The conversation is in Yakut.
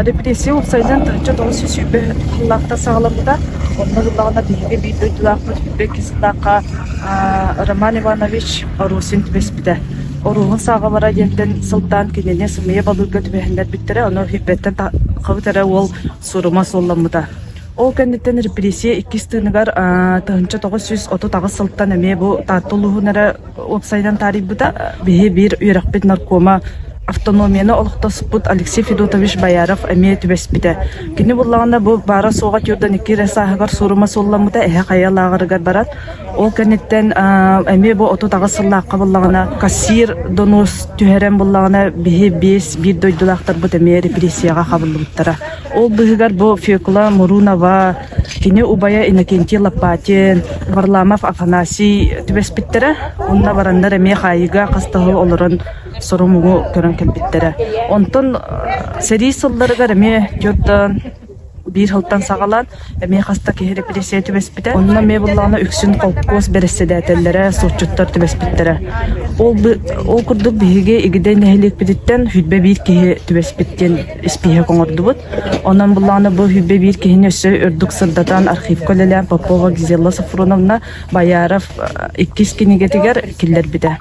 Репрессия уопсайынан 1920 сыллаахтан саҕаламмыта. Онно ыллаҕына биһиги биир дойдулаахпыт 22 сыллаахха Роман Иванович Оросин түбэспитэ. Оруоһун сааҕалара диэнтэн сылтаан кинини сымыйа балыырга түбэһиннэрбиттэрэ, ону сүүрбэттэн таххабыт эрэ уол сурума суолламмыта. Ол кэнниттэн репрессия иккис тыыныгар 1938 сылтан эмиэ бу Таатта улууһун эрэ уопсайынан таарыйбыта. Биһи биир үөрэхпит наркома автономияны олохтоспут Алексей Федотович Бояров эмиэ түбэспитэ. Кини буллаҕына бу баара-суоҕа 42 эрэ сааһыгар суорума суолламмыта, эһэ хайа лааҕырыгар баран. Ол кэнниттэн эмиэ бу 38 сыллаахха буллаҕына кассир донос түһэрэн буллаҕына биһи биэс биир дойдулаахтарбыт эмиэ репрессияҕа хабыллыбыттара. Ол быыһыгар бу Фекла Мурунова, кини убайа Иннокентий Лопатин, Варламов Афанасий түбэспиттэрэ. Онно бараннар эмиэ хаайыыга хас да сыл олорон сору-муҥу көрөн кэлбиттэрэ. Онтон сэрии сылларыгар эмиэ түөртэн биир сылтан саҕалаан эмиэ хас да киһи репрессия түбэспитэ. Онно эмиэ буллаҕына үксүн холкуос бэрэссэдээтэллэрэ, суотчуттар түбэспиттэрэ. Ол, ол курдук биһиги Игидэй нэһилиэкпититтэн 21 киһи түбэспит диэн испииһэк оҥордубут. Онон буллаҕына бу 21 киһини өссө үрдүк сырдатан архивка үлэлээн Попова Гизелла Сафроновна Бояров иккис кинигэтигэр киллэрбитэ.